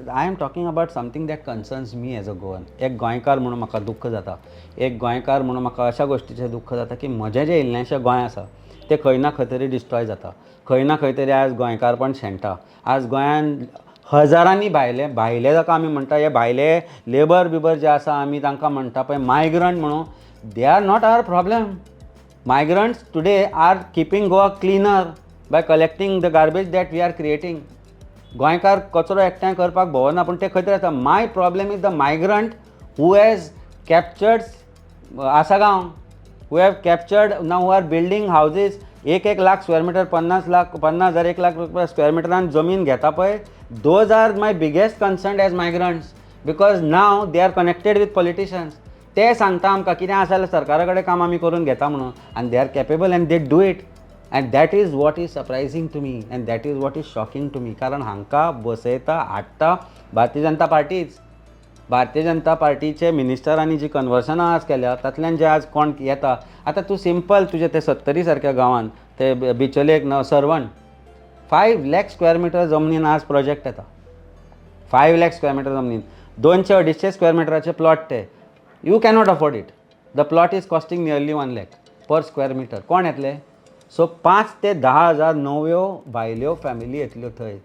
I am talking about something that concerns me as a Goan. एक गोंयकार म्हणून म्हाका दुख्ख जाता. एक गोंयकार म्हणून म्हाका अशा गोश्टीचें दुख्ख जाता की म्हजें जें इल्लेंशें गोंय आसा तें खंय ना खंय तरी डिस्ट्रॉय जाता. खंय ना खंय तरी आज गोंयकारपण शेणटा. आज गोंयान हजारांनी भायले, भायले जाका आमी म्हणटा, हे भायले लेबर बिबर जे आसा, आमी तांकां म्हणटा पळय मायग्रंट म्हणून, they are not our problem. Migrants today are keeping Goa cleaner by collecting the garbage that we are creating. गोंयकार कचरो एकठांय करपाक भोवना, पूण ते खंय तरी आसा. My problem is the migrant who has captured Assagao, who have captured now, who are building houses एक एक लाख स्क्वेअर मिटर, 50 लाख, 50,000, 1 लाख रुपया स्क्वेअर मिटरान जमीन घेता पळय, those are my biggest concern as migrants, because now they are connected with politicians. ते सांगता आमकां कितें आसा जाल्यार सरकारा कडेन काम आमी करून घेता म्हणून, आनी they are capable and they do it, and that is what is surprising to me and that is what is shocking to me, कारण हांकां बसयता हाडटा भारतीय जनता पार्टीच. भारतीय जनता पार्टीचे मिनिस्टरांनी जी कन्वर्सनां आज केल्या, तातल्यान जे आज कोण येता. आतां तूं सिंपल तुजे ते सत्तरी सारक्या गांवांत ते बिचोले एक सर्वण 5 लॅक स्क्वेअर मिटर जमनीन आज प्रोजेक्ट येता. 5 लॅक स्क्वेअर मिटर जमनीन 200 250 स्क्वेअर मिटराचे प्लॉट ते. You cannot afford it. The plot is costing nearly 1 lakh per square meter. कोण येतले? सो 5 ते 10 हजार नव्यो भायल्यो फॅमिली येतल्यो थंय.